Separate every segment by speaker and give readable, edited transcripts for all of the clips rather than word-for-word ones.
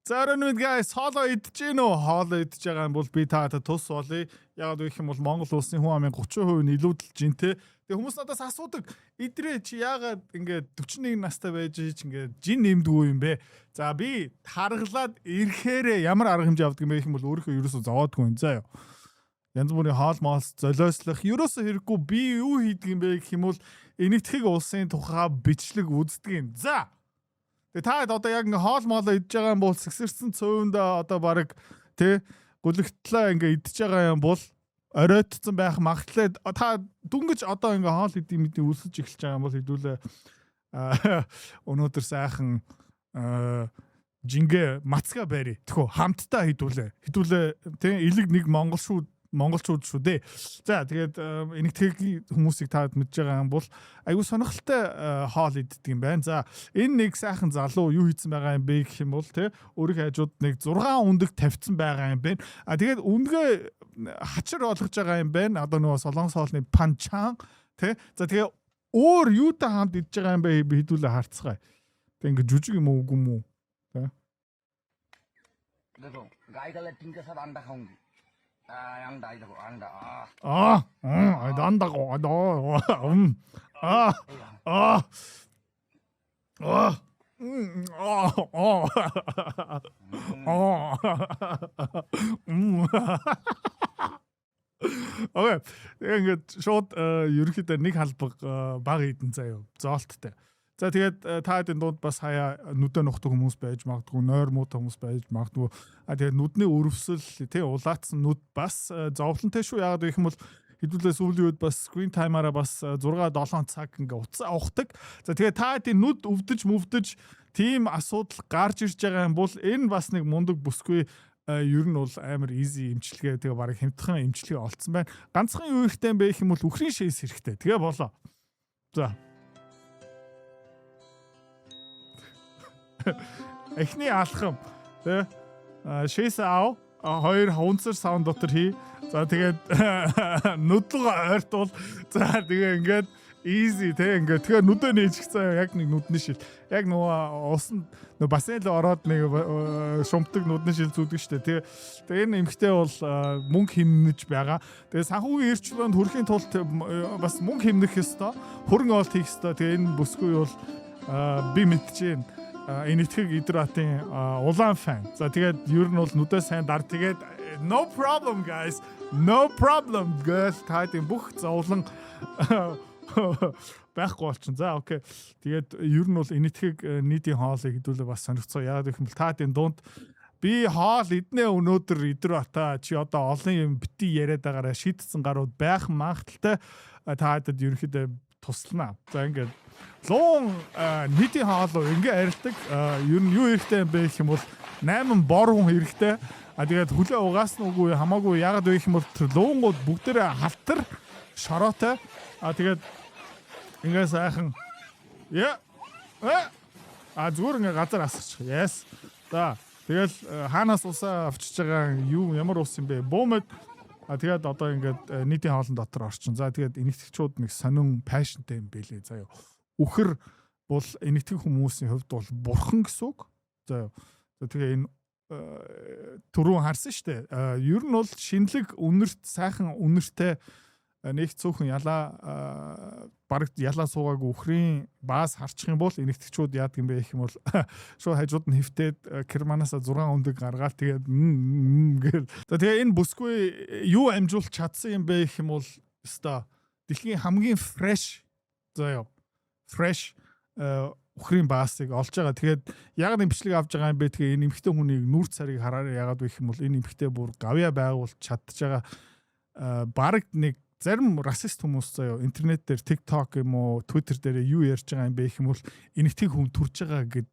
Speaker 1: За, оройн мэнд, guys, хоолоо идэж гин үү? Хоолоо идэж байгаа юм бол би таата тус болъё. Яагаад гэх юм бол Монгол улсын хүн амын 30% нь илүүдэл жинтэй. Тэгээ хүмүүс надаас асуудаг. Идрээ, чи яагаад ингээд 41 настай байж чи ингээд жин нэмдэггүй юм бэ? За, би таргалаад ирэхээрээ ямар арга хэмжээ авдаг юм бэ гэх юм бол өөрийнхөө ерөөсөө зовоодгүй юм заа юу. Янз бүрийн хоол моолс золиослох ерөөсөө хэрэггүй. Би юу хийдэг юм бэ гэх юм бол Энэтхэг улсын тухай бичлэг үздэг юм. За. Тэгээ та одоо яг ингээ хоол моолоо идж байгаа юм бол сэгсэрсэн цувиндаа одоо баг тий гүлэгтлээ ингээ идж байгаа юм бол оройтцсон байх магадлалтай. Та дүнгэж одоо ингээ хоол идэм мэдээ үлсэж эхэлж байгаа юм бол хэдүүлээ өнөөдөр сайхан жингээ мацга барь. Тэхүү хамтдаа хэдүүлээ. Хэдүүлээ тий элэг нэг монгол шүү, монголчууд шүү дээ. За, тэгээд Энэтхэгийн хүмүүсийг та мэдж байгаа юм бол айгүй сонирхолтой хоол иддэг юм байна. За, энэ нэг сайхан залуу юу хийсэн байгаа юм бэ гэх юм бол те өөрийнхөө хажууд нэг 6 өндөг тавьсан байгаа юм байна. А тэгээд өндгөө хачир болгож байгаа юм байна. Одоо нөгөө солонгос хоолны панчан те. За, тэгээ өөр юутай хамт идж байгаа юм бэ, хэдүүлээ харцгаая. Тэг ингээ жүжиг юм уу, үгүй юм уу? Тэ.
Speaker 2: देखो, गाय का लैट्रिन के साथ अंडा खाऊंगी। अंडा, ये देखो अंडा।
Speaker 1: Аа, андаа аа аа аа аа аа аа. Okay. Тэгээ ингээд шууд ерөнхийдөө нэг халбаг бага идэн заяа. Зоолттой. За, тэгээд та хэдийн дунд бас хаяа нүдэ нухдаг хүмүүс байж магадгүй, нойр муутай хүмүүс байж магадгүй. А тэгээд нүдний өрөвсөл тий улаацсан нүд бас зовлонтой шүү. Яагаад гэх юм бол хэдүүлээ сүүлийн үед бас screen time-аараа бас 6 7 цаг ингээ утас авахдаг. За, тэгээд та хэдийн нүд өвдөж мөвдөж тийм асуудал гарч ирж байгаа юм бол энэ бас нэг мундаг бүсгүй ер нь бол амар easy эмчилгээ, тэгээ бараг хямдхан эмчилгээ олцсон байна. Ганцхан юу хэрэгтэй юм бэ гэх юм бол үхрийн шээс хэрэгтэй. Тэгээ болоо. За. Эхний алхам тий шээс ав, хоёр хунцар саун дотор хий. За, тэгээд нүдлгөө ойртуул. За, тэгээ ингээд easy те ингээд тэгээ нүдэ нээчих заяа, яг нэг нүдний шил. Яг нөгөө усан нөгөө бассейн руу ороод нэг шумтдаг нүдний шил зүүдэг штэ. Тэгээ тэгээ энэ эмэгтэй бол мөнгө хэмнэж байгаа. Тэгээ санхүүгийн эрч чөлөөнд хүрэхийн тулд бас мөнгө хэмнэх ёстой. Хөрөнгө оруулалт хийх ёстой. Тэгээ энэ бүсгүй бол би мэдчихээн. Энэтхэг Идратын улаан fan. За, тэгээд ер нь бол нүдээ сайн дар, тэгээд no problem, guys. No problem girl, та тийм бүх зовлон байхгүй болчин. За, okay. Тэгээд ер нь бол Энэтхэг нийтийн хоолыг хэдүүлээ бас сонирхцоо. Яагаад гэх юм бол та тийм дунд би хоол иднэ өнөөдөр, Идэр бата, чи одоо олон юм бити яриад байгаараа шийдсэн гарууд байх магадлалтай, та хэдэд ерөнхийдөө туслана. За, ингээд луун нийтийн хоол ингээ арилдаг. Ер нь юу хэрэгтэй юм бэ гэх юм бол 8 бор хүн хэрэгтэй. А тэгээд хүлээ угаасан үгүй хамаагүй. Яагаад вэ гэх юм бол тэр луунгууд бүгдээрээ халтар шороотой. А тэгээд ингээ сайхан яа а зүгээр ингээ газар асарчих. Yes. За, тэгэл хаанаас усаа авчиж байгаа юу, ямар ус юм бэ? Буумэд. А тэгээд одоо ингээд нийтийн хоолн дотор орчин. За, тэгээд энэтхэгчүүд нэг сонин passion тай юм бэлээ. За юу. Үхэр бол энэтхэг хүмүүсийн хувьд бол бурхан гэсэн үг. За юу. За, тэгээ энэ түрүүн харсан шүү дээ. Ер нь бол шинэлэг үнэрт, сайхан үнэртэй нэг цөөхөн ялаа бараг ялаа суугаагүй үхрийн баас харчих юм бол энэтхэгчүүд яадаг юм бэ гэх юм бол шууд хажууд нь хөвтөөд керманасаа 6 өндөг гаргаад тэгээд гэл. За, тэгээ энэ бүсгүй юу амжуулах чадсан юм бэ гэх юм бол өстой дэлхийн хамгийн fresh заяа fresh үхрийн баасыг олж байгаа. Тэгээд яг нэг бичлэг авч байгаа юм бэ? Тэгээ энэ эмэгтэй хүнийг нүүр царийг хараарай. Яагаад вэ гэх юм бол энэ эмэгтэй бүр гавья байгуулж чадж байгаа. Бараг нэг зарим расист хүмүүс заяа интернет дээр, TikTok юм уу, Twitter дээр юу ярьж байгаа юм бэ гэх юм бол энэтхэг хүн төрж байгаа гэд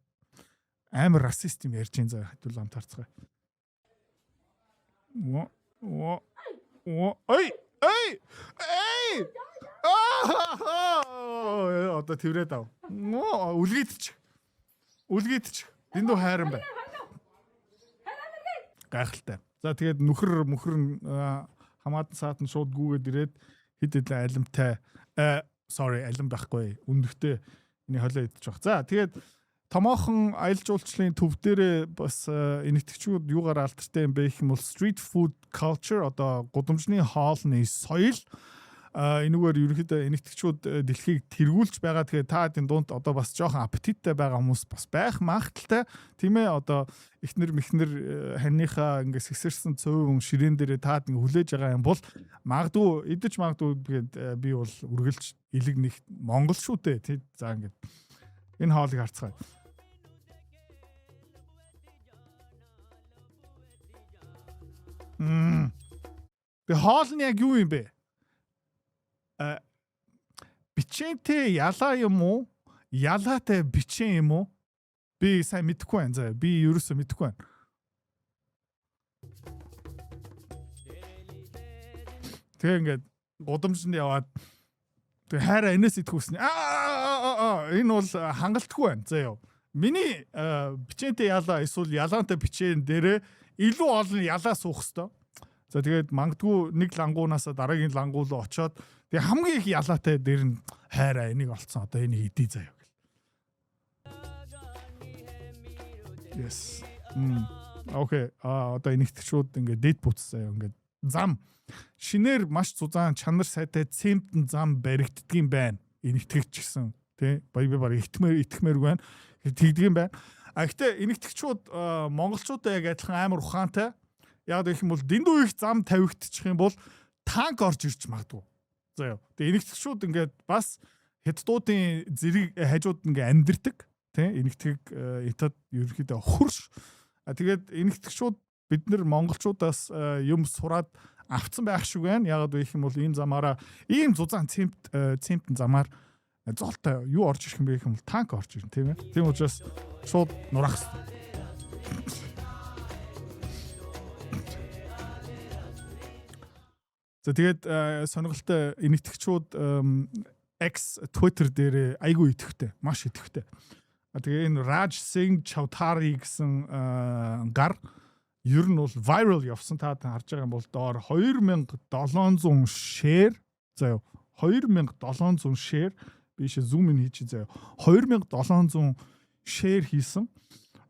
Speaker 1: амар расист юм ярьж байгаа заяа, хэдүүл амт харцгаая. Оо оо оо, ой ой эй. Аа, одоо тэрврээд ав. Нөө үлгийдчих. Үлгийдчих. Дэндүү хайран байна. Гайхалтай. За, тэгээд нүхэр мөхөр хамаатан саатан шууд гүгээд ирээд хэд хэдэн алимтай, sorry, алим байхгүй, өндөгтэй энэ холио идчих баг. За, тэгээд Томоохон аялал жуулчлалын төв дээрээ бас энэтхэгчүүд юугаар алдартай юм бэ гэх юм бол street food culture, одоо гудамжны хоолны соёл. Энэгээр ерөнхийдөө энэтхэгчүүд дэлхийг тэргүүлж байгаа. Тэгэхээр та хэдийн дунд одоо бас жоохон аппетиттэй байгаа хүмүүс бас байх магадлалтай. Тийм ээ, одоо эхнэр мэхнэр ханиныхаа ингээ сэгсэрсэн цуйван ширээн дээрээ таад ингээ хүлээж байгаа юм бол магадгүй идэж магадгүй гээд би бол үргэлж элэг нэг Монгол шүү дээ. Тий. За, ингээд энэ хоолыг харцгаая. Тэгээ хоол нь яг юу юм бэ? Бичэнтэй ялаа юм уу? Ялаатай бичэн юм уу? Би сайн мэдэхгүй байна заа. Би ерөөсөө мэдэхгүй байна. Тэгээ ингээд гудамжинд яваад тэгээ хайраа энэс идэх үснэ. Аа, энэ бол хангалтгүй байна заа юу. Миний бичэнтэй ялаа эсвэл ялаантай бичэн дээрээ илүү олон ялаа суух хэвээр. За, тэгээд магадгүй нэг лангуунаас дараагийн лангуу руу очиод тэгээ хамгийн их ялаатай дээр нь хайраа энийг олцсон, одоо энийг идий заяа гэл. Yes. Okay. А одоо энэтхэгчүүд ингээд дэд бүтс заяа, ингээд зам шинээр маш зузаан чанар сайтай цемтэн зам баригддгийм байна. Энэтхэгч гэсэн тий би баг итгэмээр итгэмээргүй байна. Тэгдэг юм байна. А гэхдээ энэтхэгчүүд монголчуудаа яг адилхан амар ухаантай. Яг гэх юм бол дэндүү их зам тавигдчих юм бол танк орж ирж магадгүй. За яа. Тэгээ энэтхэгчүүд ингээд бас хятадуудын зэрэг хажууд ингээ амьдэрдэг. Тэ, энэтхэг хятад ерөнхийдөө хөрш. А тэгээд энэтхэгчүүд бид нар монголчуудаас юм сураад авцсан байх шиг байна. Ягаад вэ гэх юм бол ийм замаараа, ийм зузаан цемтэн замаар золтой юу орж ирэх юм бэ гэх юм бол танк орж ирнэ, тийм ээ. Тийм учраас шууд нураах хэрэгтэй. За, тэгээд сонирхолтой, энэтхэгчүүд X, Twitter дээр айгүй идэвхтэй, маш идэвхтэй. А тэгээ энэ Raj Singh Chowdhury гэсэн гар ер нь бол viral явсан. Та харж байгаа юм бол доор 2700 share заяа, 2700 share, би шээ zoom in хийчих заяа, 2700 share хийсэн.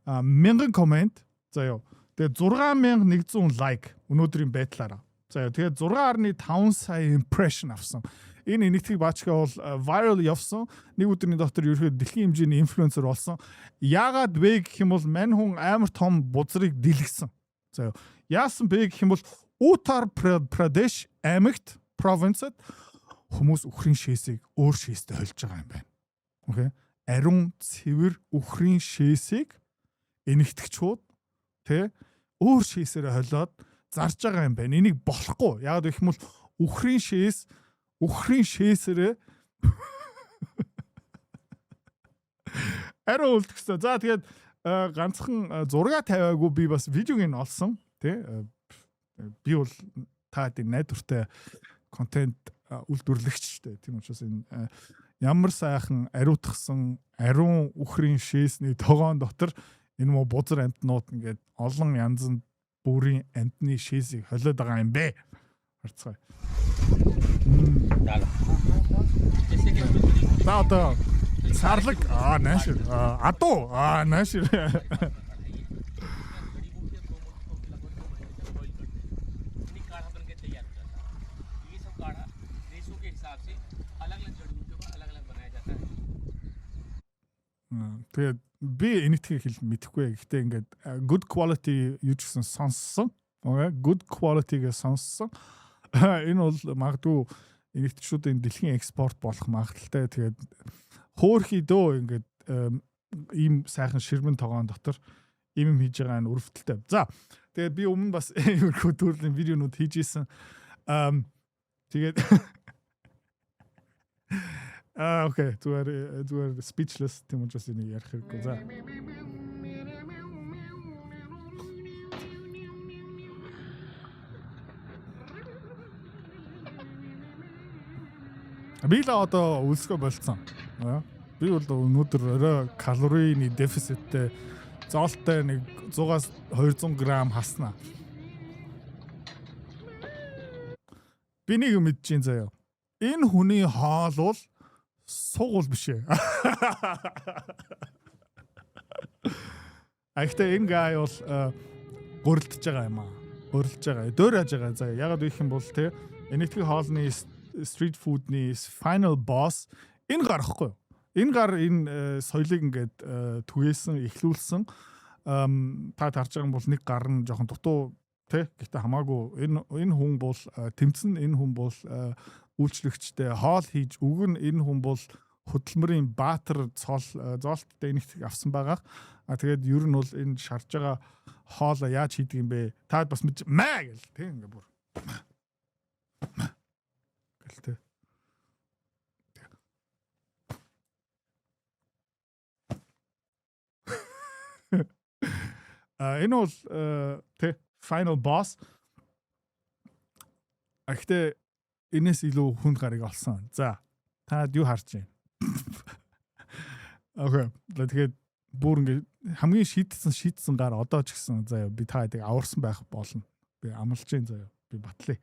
Speaker 1: А 1000 comment заяа. Тэгээ 6100 like өнөөдрийн байдлаараа. За, тэгээд 6.5 сая impression авсан. Энэ энэтхэг баачка бол viral явсан. Нэг өдрийн дотор ерөөхдөө дэлхийн хэмжээний инфлюенсер болсон. Яагаад вэ гэх юм бол мань хүн амар том бузрыг дэлгэсэн. За, яасан бэ гэх юм бол Uttar Pradesh аймагт, province-д хүмүүс үхрийн шээсийг өөр шээстэй холж байгаа юм байна. Okay. Ариун цэвэр үхрийн шээсийг энэтхэгчүүд тэ өөр шээсээрээ холиод зарж байгаа юм байна. Энийг болохгүй. Яг гэх юм бол үхрийн шээс үхрийн шээсээрээ ариун үлдэх гэсэн. За, тэгээд ганцхан зураг тавиагүй, би бас видеог нь олсон тий. Би бол та хэдийн найдвартай контент үйлдвэрлэгч шүү дээ. Тийм учраас энэ ямар сайхан ариутгсан ариун үхрийн шээсний тогоон дотор энэ мó бузар амьтнууд ингээд олон янзын бүрийн амьтны шээсийг холиод байгаа юм бэ. Харцгаая. За, одоо сарлаг аа нааш адуу аа нааш.
Speaker 3: काढ़ा बन के तैयार हो जाता है। ये सब काढ़ा देशों के हिसाब से अलग अलग जड़ी बूटियों का अलग अलग बनाया जाता है।
Speaker 1: Тэгээд би энэтхийг хэл мэдэхгүй. Гэхдээ ингээд good quality юу ч гэсэн сонссон. Okay, good quality гэж сонссон. Энэ бол магадгүй энэтхэгчүүдийн дэлхийн экспорт болох магадлалтай. Тэгээд хөөхий дөө, ингээд ийм сайхан ширмэн тогоон дотор ийм юм хийж байгаа нь өрөвдөлтэй. За, тэгээд би өмнө бас иймэрхүү төрлийн видеонууд хийж исэн. Тэгээд аа, okay, зүгээр зүгээр speechless, тийм учраас энийг ярих хэрэггүй. За. Би л одоо өлсгөө болцсон. Би бол өнөөдөр орой калорийн дефициттэй зоолтой нэг 100-аас 200 г хаснаа. Би нэг юм мэдчихээн заяа. Энэ хүний хоол бол сугуул биш ээ. А гэхдээ энэ guy бол гурилдж байгаа юм аа. Гурилдж байгаа. Дөөр хаж байгаа. За, ягаад гэх юм бол те, Энэтхэг хоолны street food-ны final boss энэ гар ихгүй юу? Энэ гар энэ соёлыг ингээд түгээсэн, эхлүүлсэн. Та харж байгаа юм бол нэг гар нь жоохон дутуу те. Гэхдээ хамаагүй, энэ хүн бол тэмцэн, энэ хүн бол үйлчлэгчтэй хоол хийж өгөн, энэ хүн бол хөдөлмөрийн баатар цол зоолттой энэтхэг авсан байгаа. А тэгээд ер нь бол энэ шарж байгаа хоолоо яаж хийдэг юм бэ? Та бас мэдж маа гэл те, ингээ бүр гэл те. А энэ бол те, final boss. А гэхдээ энэс илүү хүнд гарыг олсон. За, та юу харж байна? Okay. Тэгээд бүр ингээ хамгийн шийдсэн шийдсэн гар одоо ч гэсэн заяа, би та хэдийг аварсан байх болно. Би амлаж байна, заяа. Би батлая.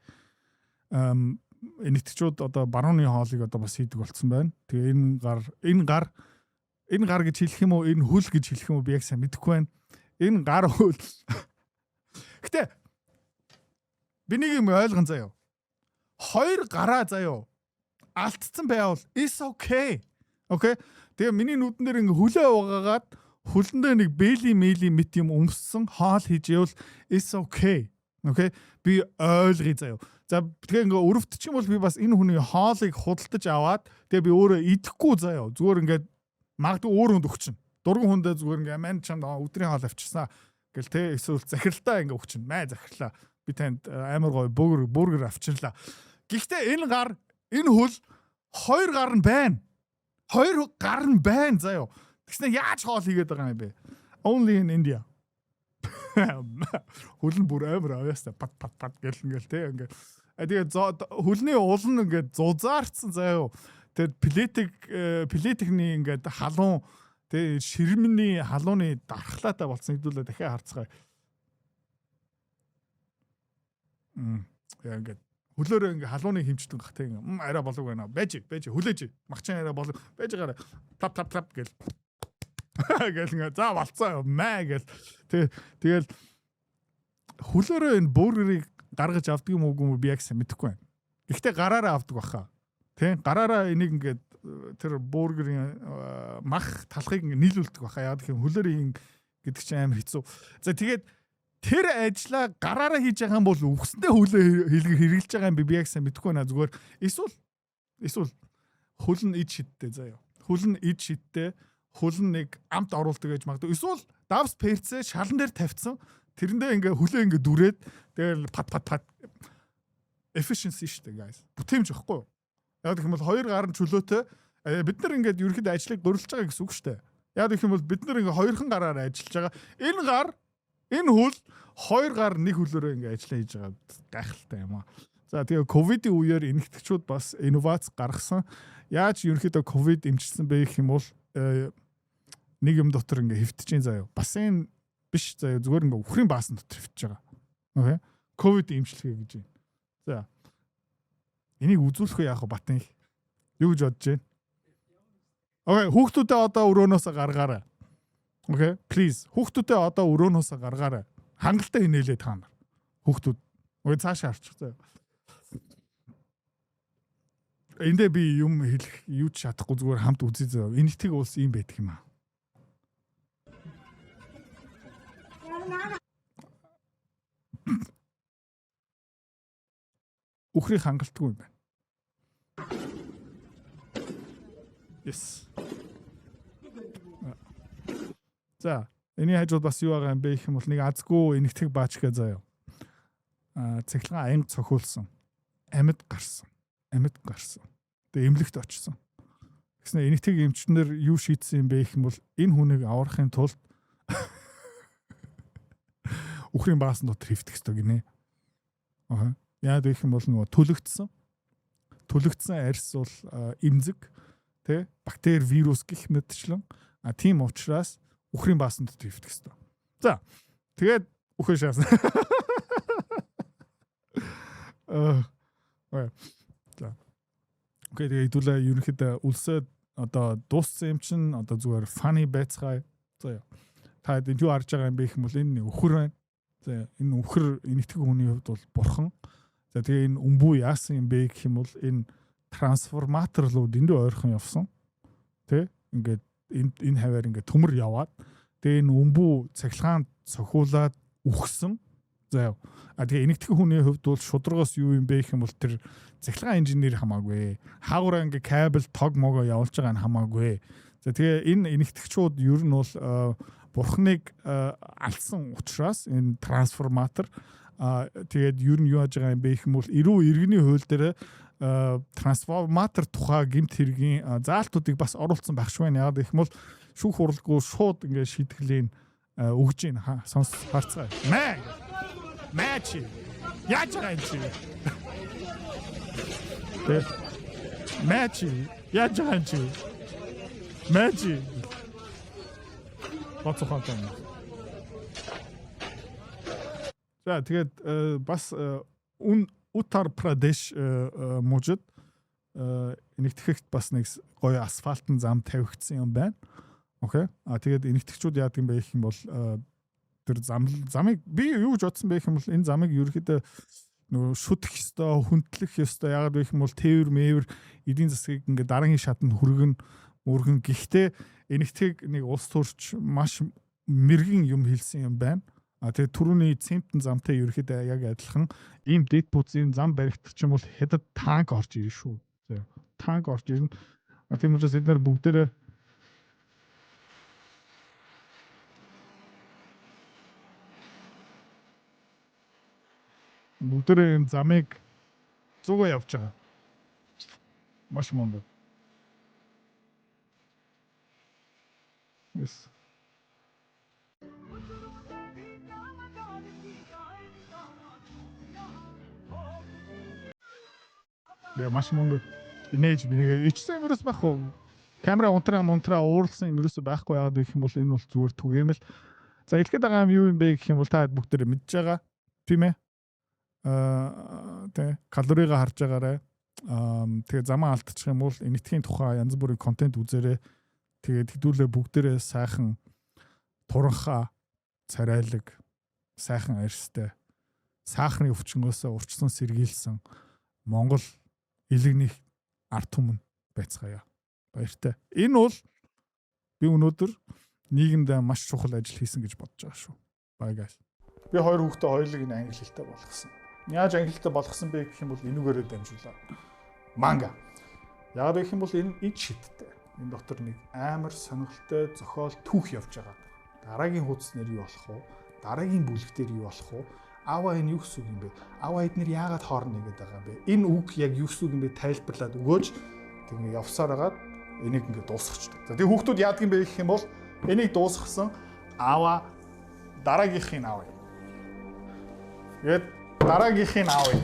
Speaker 1: Энэтхэгчүүд одоо барууны хоолыг одоо бас хийдэг болцсон байна. Тэгээ энэ гар гэж хэлэх юм уу, энэ хөл гэж хэлэх юм уу, би яг сайн мэдэхгүй байна. Энэ гар хөл. Гэтэ би нэг юм ойлгон, заяа. Хоёр гараа, заяа, алдсан байвал it's okay. Okay. Тэгээ миний нүдэн дээр ингээ хөлөө угаагаад, хөлөндөө нэг бэли мэли мэт юм өмссөн хоол хийж ивэл it's okay. Okay. Би ойлгоё, заяа. За, тэгээ ингээ өрөвдчих юм бол би бас энэ хүний хоолыг худалдаж аваад, тэгээ би өөрөө идэхгүй, заяа. Зүгээр ингээд магадгүй өөр хүнд өгчин. Дурган хүндээ зүгээр ингээ мань чамд өдрийн хоол авчирсан гэл те, эсвэл захиралтаа ингээ өгчин. Маа, захирлаа. Би танд амар гоё бургер авчирлаа. Гэхдээ энэ гар, энэ хөл, хоёр гар нь байна. Хоёр гар нь байна, заяа. Тэгснэ яаж хоол хийгээд байгаа юм бэ? Only in India. Хөл нь бүр амар авьяастай пат пат пат гэл ингээл те ингээ. А тэгээ хөлний уул нь ингээд зузаарцсан, заяа. Тэгээд плетикний ингээд халуун тэгээ ширмэний халууны дархлаатай болсон хэдүүлээ дахиад харцгаая. Яа, ингээд хөлөөрөө ингээ халууны хэмждэг гах те, ингээ арай болов байна. Байж байж, хүлээж. Магчин арай болов байж гараа. Тап тап тап гэл. Гэл ингээ за болцоо маа гэл. Тэг тэгэл хөлөөрөө энэ бургерыг гаргаж авдаг юм уу, үгүй би яг сайн мэдэхгүй байна. Гэхдээ гараараа авдаг баха. Тэ, гараараа энийг ингээд тэр бургерийн мах талхыг ингээ нийлүүлдэг баха. Яг гэх юм хөлөөрөө хийн гэдэг чинь амар хэцүү. За, тэгээд тэр ажлаа гараараа хийж байгаа юм бол үхсэндээ хөлөө хэрэглэж байгаа юм би яг сайн мэдэхгүй байна. Зүгээр эсвэл хөл нь ид шидтэй, заяа. Хөл нь ид шидтэй, хөл нь нэг амт оруулдаг гэж магадгүй. Эсвэл давс перцээ шалан дээр тавьсан. Тэрэндээ ингээ хөлөө ингээ дүрээд тэгэл пат пат пат, efficiency шүү дээ, guys. Бүтээмж байхгүй юу? Яг гэх юм бол хоёр гар нь чөлөөтэй, бид нар ингээд ерөнхийдөө ажлыг гурилж байгаа гэсэн үг шүү дээ. Яг гэх юм бол бид нар ингээ хоёрхан гараар ажиллаж байгаа. Энэ гар, энэ хөл, хоёр гар нэг хөлөөрөө ингээ ажиллаа хийж байгаа, гайхалтай юм аа. За, тэгээ ковидын үеэр энэтхэгчүүд бас инновац гаргасан. Яаж ерөнхийдөө ковид эмчилсэн бэ гэх юм бол нэг юм дотор ингээ хэвтэж чинь, заяа. Бассейн биш, заяа, зүгээр ингээ үхрийн баасан дотор хэвтэж байгаа. Okay. Ковид эмчилгээ гэж байна. За. Энийг үзүүлэх үү, яах вэ, Батын? Юу гэж бодож байна? Okay, хүүхдүүдээ одоо өрөөнөөсөө гаргаарай. Okay, please. Хүүхдүүдээ одоо өрөөнөөсөө гаргаарай. Хангалттай хинээлээ та нар. Хүүхдүүд. Okay, цаашаа харчих, заяа. Эндээ би юм хэлэх юу ч чадахгүй, зүгээр хамт үзье, заяа. Энэтхэг улс ийм байдаг юм аа. Үхрийг хангалтгүй юм байна. Yes. За, энэний хажууд бас юу байгаа юм бэ гэх юм бол нэг азгүй энэтхэг баачка, заяа. Аа, цахилгаан аянга цохиулсан. Амьд гарсан. Амьд гарсан. Тэгээ эмнэлэгт очсон. Тэгснэ энэтхэг эмчнэр юу шийдсэн юм бэ гэх юм бол энэ хүнийг аврахын тулд үхрийн баасан дотор хэвтэх ёстой гинэ. Аа. Яа гэх юм бол нөгөө түлэгдсэн. Түлэгдсэн арьс бол эмзэг тэ, бактери, вирус гэх мэтчлэн, а тийм учраас үхрийн баасан дотор хэвтэх ёстой. За, тэгээд үхээ шаасан. Аа. За. Okay, тэгээ хэдүүлээ ерөнхийдөө үлсээд одоо дууссан юм чинь одоо зүгээр funny байцгаая. За яа. Та энд юу харж байгаа юм бэ гэх юм бол энэ нэг өхөр байна. За энэ өхөр энэтхэг хүний хувьд бол бурхан. За тэгээ энэ өмбүү яасан юм бэ гэх юм бол энэ трансформатор руу дэндүү ойрхон явсан. Тэ? Ингээд энэ хаваар ингээд төмөр яваад тэгээ энэ өмбүү цахилгаан цохиулаад үхсэн. За яа. А тэгээ энэтхэг хүний хувьд бол шударгаас юу юм бэ гэх юм бол тэр цахилгаан инженер хамаагүй. Хаагураа ингээд кабель тог могоо явуулж байгаа нь хамаагүй. За тэгээ энэ энэтхэгчүүд ер нь бол бурхныг алдсан учраас энэ трансформатор тэгээд ер нь юу яаж байгаа юм бэ гэх юм бол эрүү иргэний хууль дээр трансформатор тухай гэмт хэргийн заалтуудыг бас оруулсан байх шиг байна. Яг гэх юм бол шүүх хуралгүй шууд ингээд шийтгэлийн өгж гин сонс харцгаа. Мэ. Мэ чи. Яаж байгаа юм чи? Тэ. Мэ чи. Яаж байгаа юм чи? Мэ чи. Гоцохонтой юм. За тэгээд бас үн Утар Прадеш мужид энэтхэгт бас нэг гоё асфальтын зам тавигдсан юм байна. Окей. А тэгээд энэтхэгчүүд яадаг юм бэ гэх юм бол тэр замыг би юу гэж бодсон бэ гэх юм бол энэ замыг ерөөхдөө нөгөө шүтэх ёстой, хүндлэх ёстой. Яагаад вэ гэх юм бол тээвэр мэвэр эдийн засгийг ингээд дараагийн шатанд хүргэн мөргөн. Гэхдээ энэтхэг нэг улс төрч маш мэрэгэн юм хэлсэн юм байна. А тэгээ түрүүний цемтэн замтай ерөөхдөө яг адилхан ийм дэд пуцын зам баригдах юм бол хятад танк орж ирнэ шүү. За танк орж ирнэ. А тийм учраас эдгээр бүгдээрээ энэ замыг зүгөө явж байгаа. Маш мундаг. Yes. Тэгээ маш мундаг. Инээж би нэг ичсэн юм ерөөс байхгүй. Камера унтраа ууралсан юм ерөөсөө байхгүй. Яагаад гэх юм бол энэ бол зүгээр түгээмэл. За хэлэх гээд байгаа юм юу юм бэ гэх юм бол та бүгдээрээ мэдж байгаа. Тийм ээ. Тэ калорийгаа харж байгаарай. Тэгээ замаа алдчих юм бол энэтхийн тухай янз бүрийн контент үзээрэй. Тэгээд хэдүүлээ бүгдээрээ сайхан туранхаа царайлаг сайхан арьстай сахарын өвчнгөөсөө урчсан сэргийлсэн Монгол элэгнийх ард түмэн байцгаая. Баяртай. Энэ бол би өнөөдөр нийгэмдээ маш чухал ажил хийсэн гэж бодож байгаа шүү. Bye guys. Би хоёр хүүхдээ хоёулыг энэ англи хэлтэй болгосон. Яаж англи хэлтэй болгосон бэ гэх юм бол энүүгээрээ дамжуулаад. Манга. Яагаад гэх юм бол энэ ид шидтэй. Энэ дотор нэг амар сонирхолтой зохиол түүх явж байгаа. Дараагийн хуудас нэр юу болох вэ? Дараагийн бүлэг дээр юу болох вэ? Аава энэ юу гэсэн үг юм бэ? Аава эднэр яагаад хоорно гэдэг байгаа юм бэ? Энэ үг яг юу гэсэн үг юм бэ? Тайлбарлаад өгөөж тэг ингэ явсаар хагаад энийг ингэ дуусгачдаг. За тэг хүүхдүүд яадаг юм бэ гэх юм бол энийг дуусгасан аава дараагийнхыг аавъя. Тэгээд дараагийнхыг аавъя.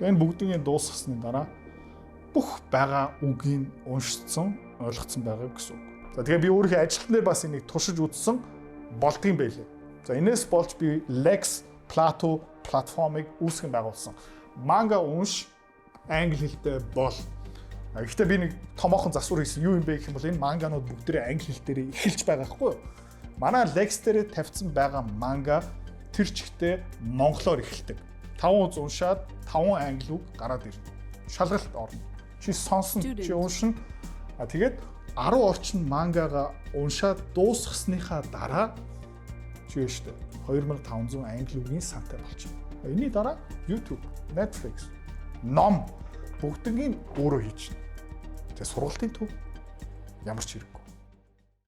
Speaker 1: Энэ бүгднийг дуусгасны дараа бүх байгаа үгийг уншицсан, ойлгоцсон байгаа гэсэн үг. За тэгээ би өөрийнхөө ажилтнаар дээр бас энийг туршиж үзсэн болдгийм байлээ. За энэс болж би Lex Plato платформыг үүсгэн байгуулсан. Манга унш англи хэлтэй бол. Гэхдээ би нэг томоохон засвар хийсэн. Юу юм бэ гэх юм бол энэ манганууд бүгдээрээ англи хэл дээр эхэлж байгаа байхгүй юу? Манай Lex дээр тавьсан байгаа манга тэр чигтээ монголоор эхэлдэг. 5 удаа уншаад 5 англи үг гараад ирнэ. Шалгалт орно. Чи сонсно, чи уншина. А тэгээд 10 орчим мангага уншаад дуусгасныхаа дараа чи юу штэ 2500 англи үгийн сантай болчихно. Энийний дараа YouTube, Netflix, ном бүгднийг өөрөө хийчихнэ. Тэгээ сургалтын төв ямар ч хэрэггүй.